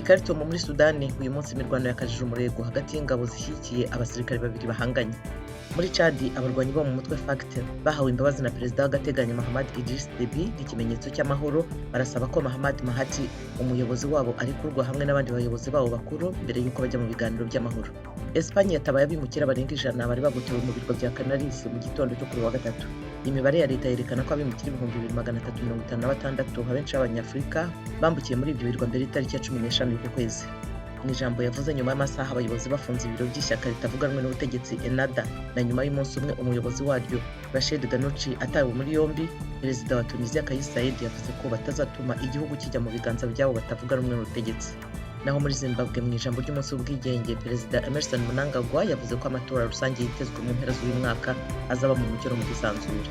Khartoum muri Sudani, uyu munsi imirwano yakajije umurego hagati y'ingabo zishyigikiye abasirikare babiri bahanganye. Muri Chad, abarwanyi bo mu mutwe FACT bahawe imbabazi na perezida w'agateganyo Mahamat Idriss Deby nk'ikimenyetso cy'amahoro, barasaba ko Mahamat Mahati, umuyobozi wabo, arekurwa hamwe n'abandi bayobozi babo bakuru mbere y'uko bajya mu biganiro by'amahoro. Espagne yatabaye abimukira barenga 100 bari bagotewe mu birwa bya Canaries mu gitondo cyo kuri wa gatatu. Imibare ya leta yerekana ko abimukira 2356, abenshi b'Abanyafurika, bambukiye muri ibyo birwa mbere y'itariki ya 15 y'uku kwezi. Mu ijambo yavuze nyuma y'amasaha abayobozi bafunze ibiro by'ishyaka ritavuga rumwe n'ubutegetsi Ennahda, na nyuma y'umunsi umwe umuyobozi waryo Rached Ghannouchi atawe muri yombi, perezida wa Tunisia Kais Saied yavuze ko batazatuma igihugu kijya mu biganza by'abo batavuga rumwe n'ubutegetsi. Naho muri Zimbabwe, mu ijambo ry'umunsi w'ubwigenge, perezida Emmerson Mnangagwa yavuze ko amatora rusange yitezwe mu mpera z'uyu mwaka azaba mu mucyo no mu bwisanzure.